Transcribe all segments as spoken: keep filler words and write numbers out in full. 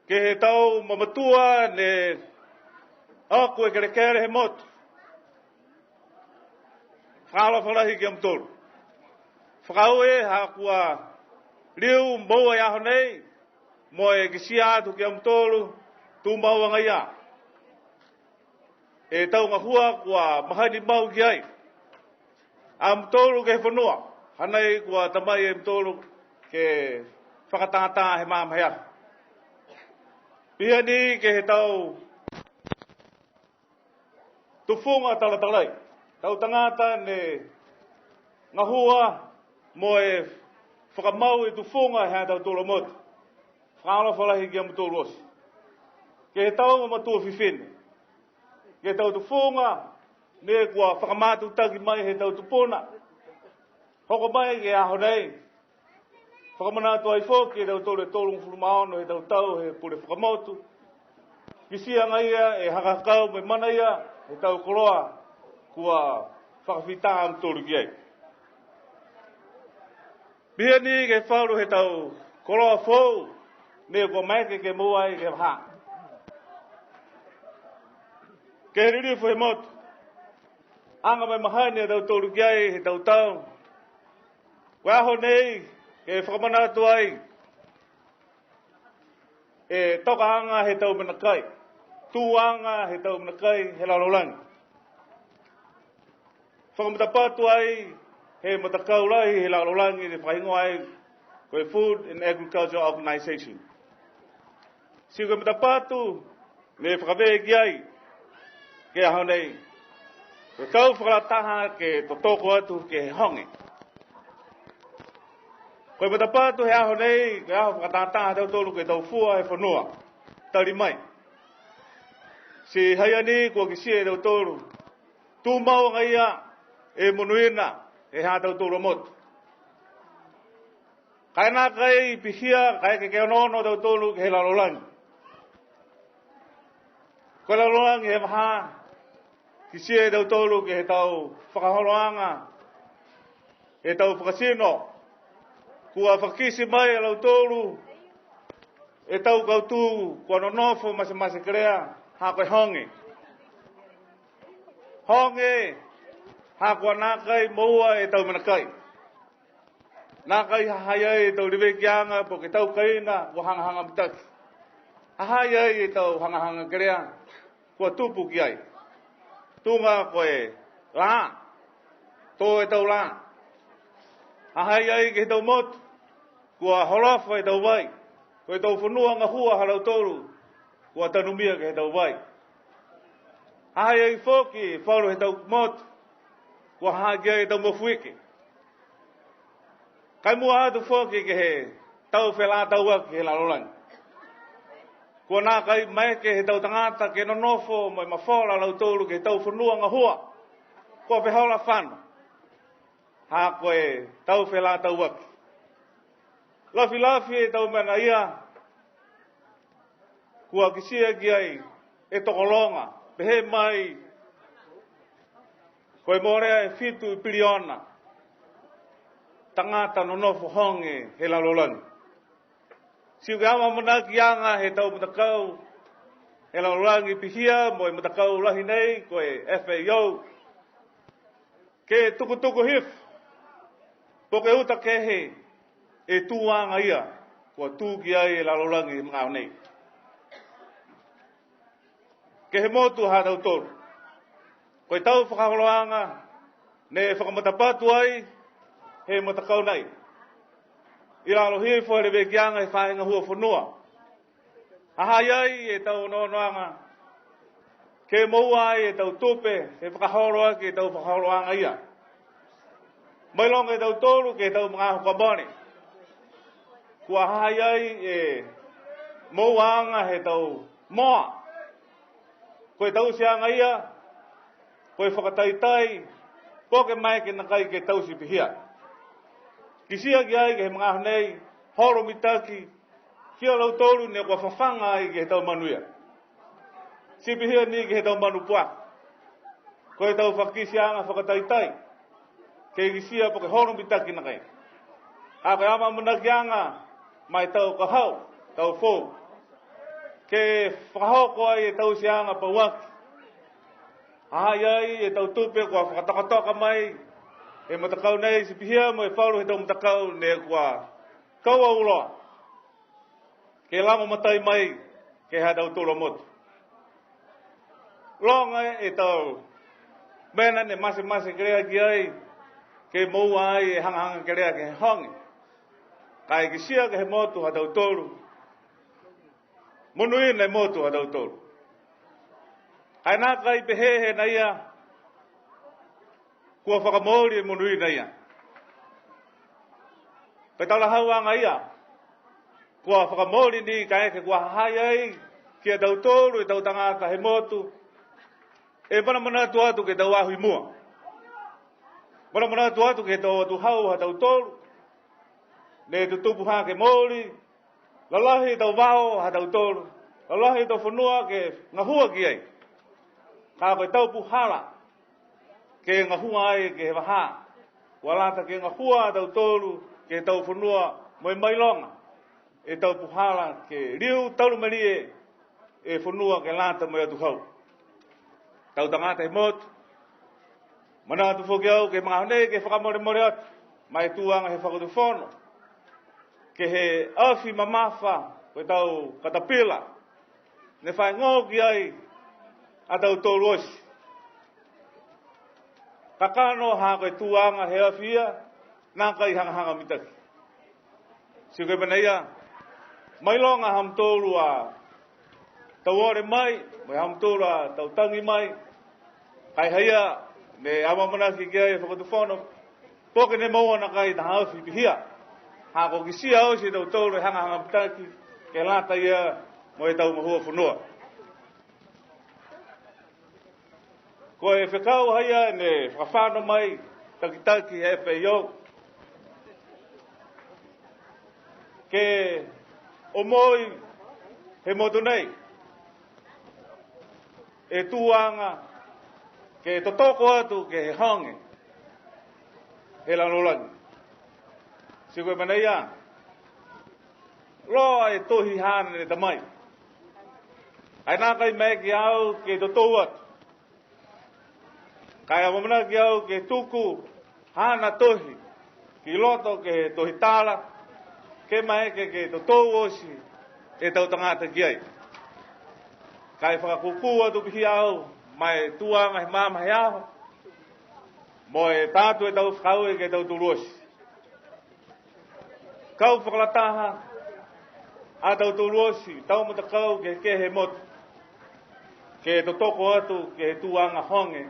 Ke he tau mamatua ne ako e kelekele he motu. Fakaalofa lahi ki a mutolu. Fakaaue ha kua liu moua e aho nei, mo e kitia atu ki a mutolu, tumau agaia e tau gahua kua mahani mau ki ai a mutolu ke he fonua, hanei kua tamai e mutolu ke fakatātā he magaaho. Pihia ni ke he tau tufuga talatalai, tau tagata ne gahua mo e fakamau e tufuga he ha tautolu a motu. Fakaalofa lahi ki a mutolu oti. Ke he tau mamatua fifine, ke he tau tufuga ne kua fakamatutaki mai he tau tupuna. Hoko mai ke he aho nei, fakamanatu ai foki e tautolu e tolugofulu ma ono he tau tau he pule fakamotu. Kitia agaia e hakahakau mo e mana ia he tau koloa kua fakafita a mutolu ki ai. Pihia ni ke he falu he tau koloa foou ne kua maeke ke moua ai ke he vahā. Ke he lilifu he motu, aga mo e mahani a tautolu ki ai he tau tau. Ko e aho nei, ke fakamanatu ai e tokaaga he tau mena kai, tūaga he tau mena kai he lalolagi. Fakamatapatu ai he matakau lahi he lalolagi ne fakahigoa ai ko e Food and Agriculture Organization. Ti ko e matapatu ne fakavē ki ai ke he aho nei, ko e kau fakalataha ke totoko atu ke he hoge. Ko e matapatu he aho nei, ko e aho fakatātā ha tautolu ke he tau fua he fonua. Tali mai. Ti haia ni kua kitia e tautolu, tumau agaia e monuina he ha tautolu a motu. Ka e nākai pihia, kaeke ke onoono a tautolu ke he lalolagi. Ko e lalolagi he vahā, kitia e tautolu ke he tau fakaholoaga, he tau fakatino, kua fakakite mai e lautolu e tau kautū kua nonofo matematekelea, ha ko e hoge. Hoge, ha kua nākai moua e tau mena kai. Nākai ha ha i ai e tau levekiaga po ke tau kaina kua hagahaga mitaki. Ha ha i ai e tau hagahaga kelea kua tupu ki ai. Tuga ko e lā, tō e tau lā. Ha ha i ai ke he tau motu kua holofa e tau vai, ko e tau fonua gahua ha lautolu kua tanumia ke he tau vai. Ha ha i ai foki e falu he tau motu kua ha ha ki ai e tau mafuike. Ka e mua atu foki ke he tau felātauaki he lalolagi. Kua nākai maeke he tau tagata ke nonofo mo e mafola a lautolu ke he tau fonua gahua. Kua fehola fano. Ha ko e tau felātauaki. Lafilafi e tau mena ia, kua kitia ki ai e tokologa, pehē mai ko e molea e fitu piliona tagata nonofo hoge he lalolagi. Ti ko e amaamanakiaga he tau matakau he lalolagi pihia mo e matakau lahi nei ko e F A O, ke tukutuku hifo, po ke uta kehe e tūaga ia kua tū ki ai e lalolagi he magaaho nei. Ke he motu ha tautolu, ko e tau fakaholoaga ne fakamatapatu ai he matakau nei, i lalo hifo he levekiaga he faahi gahua fonua. Ha ha i ai e tau onoonoaga ke moua ai e tau tupe he fakaholo aki e tau fakaholoaga ia. Mailoga e tautolu ke he tau magaaho kua mole, kua ha ha i ai e mouaaga he tau moa. Ko e tauteaga ia, ko e fakataitai, po ke maeke nakai ke taute pihia. Kitia ki ai ke he magaaho nei, holo mitaki, ki a lautolu ne kua fafaga ai ke he tau manu ia. Ti pihia ni ke he tau manu puaka. Ko e tau fakakiteaga fakataitai, ke kitia po ke holo mitaki nakai. Ha ko e amaamanakiaga ma e tau ka hau, tau foou. Ke fakahoko ai e tauteaga pauaki. Ha ha i ai e tau tupe kua fakatokatoka mai he matakau nei, ti pihia mo e falu he tau matakau ne kua kau auloa ke lagomatai mai ke he ha tautolu a motu. Loga e tau mena ne matemate kelea ki ai, ke moua ai e hagahaga kelea ke he hoge. Ka e kitia ke he motu ha tautolu, monuina e motu ha tautolu. Ka e nākai pehē he nā ia kua fakamooli e monuina ia. Pe talahauaga ia, kua fakamooli ni kaeke kua ha ha i ai ki a tautolu e tau tagata he motu, e manamanatu atu ke he tau aho i mua. Manamanatu atu ke he tau atuhau ha tautolu, ne tutupu hake mooli, lalahi e tau vao ha tautolu, lalahi e tau fonua ke gahua ki ai. Ka ko e tau puhala ke gahua ai ke he vahā, kua lata ke gahua a tautolu ke he tau fonua mo e mailoga e tau puhala ke liu talu malie e fonua ke lata mo e atuhau. Tau tagata he motu, manatu foki au ke he magaaho nei ke fakamolemole atu ma e tuaga he fakatufono, ke he afi mamafa ko e tau katapila ne fai gō ki ai a tautolu oti. Kakano ha ko e tuaga he afi ia, nākai hagahaga mitaki. Ti ko e mena ia, mailoga ha mutolu a tau ole mai, mo e ha mutolu a tau tagi mai, ka e ha ia ne amaamanaki ki ai e fakatufono, po ke ne moua nākai taha afi pihia. Ha ko e kitia oti e tautolu e hagahaga mitaki, ke lata ia mo e tau gahua fonua. Ko e fekau ha ia ne fakafano mai takitaki he F A O, ke omoi he motu nei e tuaga ke totoko atu ke he hoge he lalolagi. Ti ko e mena ia, loa e tohi haana ne ta mai. Ka e nākai maeke au ke totou atu. Ka e amaamanaki au ke tuku haana tohi ki loto ke he tohi tala, ke maeke ke totou oti e tau tagata ki ai. Ka e fakakūkū atu pihia au ma e tuaga he magaaho he aho, mo e ta atu e tau fakaaue ke he tautolu oti. Kau fakalataha a tautolu oti, tau matakau kehekehe he motu, ke totoko atu ke he tuaga hoge,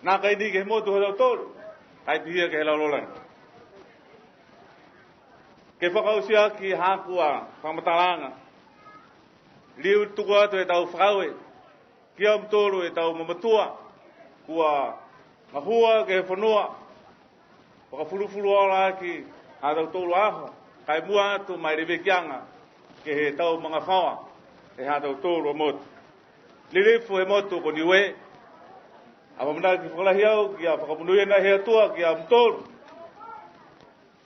nākai ni ke he motu ha tautolu, ka e pihia ke he lalolagi. Ke fakaoti aki haaku a fakamatalaaga, liu tuku atu e tau fakaaue ki a mutolu e tau mamatua kua gahua ke he fonua, fakafulufuluola aki ha tautolu a aho, ka e mua atu ma e levekiaga ke he tau magafaoa he ha tautolu a motu. Lilifu he motu ko Niue, amaamanaki fakalahi au kia fakamonuina he Atua ki a mutolu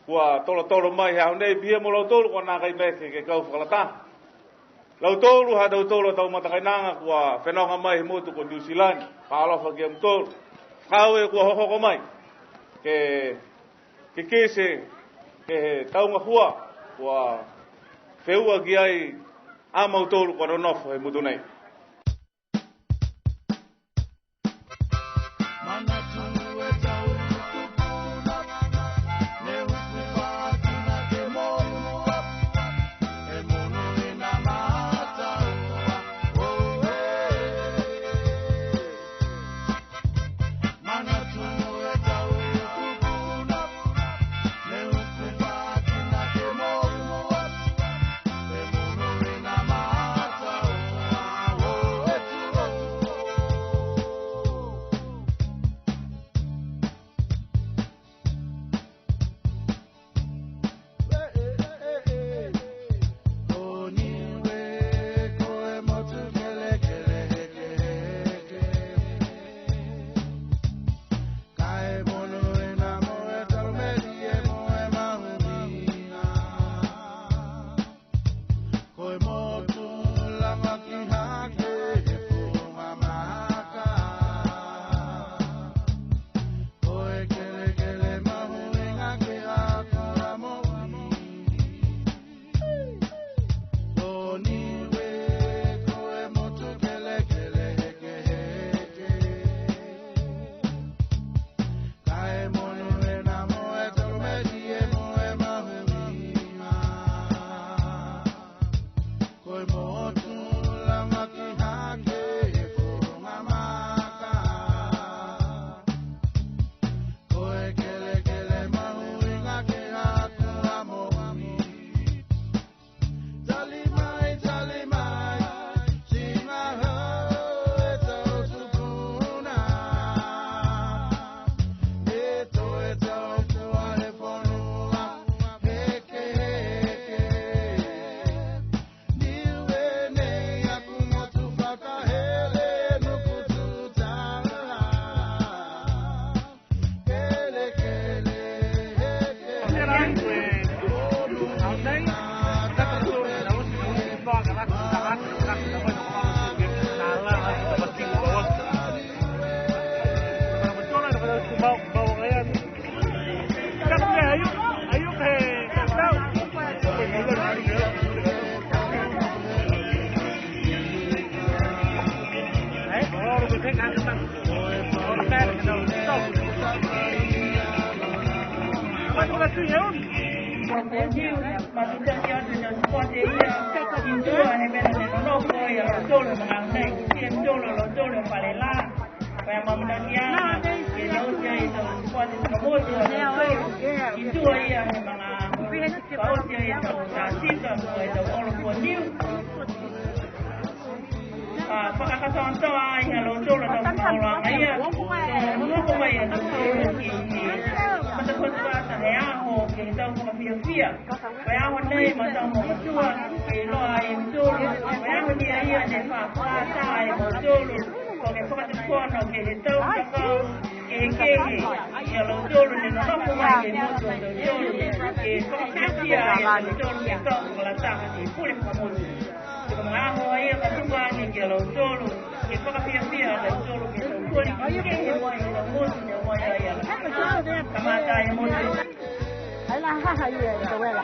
kua tolotolo mai he aho nei, pihia mo lautolu kua nākai maeke ke kau fakalataha. Lautolu ha tautolu a tau matakainaga kua fenoga mai he motu ko Niu Silani, fakaalofa ki a mutolu. Fakaaue kua hohoko mai ke, ke kikite ke he tau gahua kua feua ki ai a mautolu kua nonofo he motu nei. Matutaki atu e tau sipote ia, ki tua he mena ne nonofo ai a lautolu he magaaho nei, kitia e mautolu a lautolu he fale lā. Ko e amaamanaki a, ke taute ai e tau sipote fakamotu a lautolu, ki tua ia he magaaho, ka oti ai e tau tātita mo e tau olo fua niu. A, fakakatoatoa ai ha lautolu a tau fakaholoaga ia, to hoko mai a lautolu ki he matapatu ata he aho, ke he tau fakafiafia. Ko e aho nei ma tau mamatua, ke iloa ai e mautolu, ko e aho ni a ia ne fa, fakatā ai e mautolu, ko e fakatufono ke he tau takau, ke he kehe, ia lautolu ne nonofo mai ke he motu a lautolu, ke fakafiafia ai a lautolu, ke kau fakalataha ke he pule fakamotu. Ko e magaaho ia ka tuku age ki a lautolu, ke fakafiafia a lautolu ke he tau pule kehe mai he tau motu ne o mai ai a lautolu. Kamata e motu. Ai la ha ha ia e tau e la.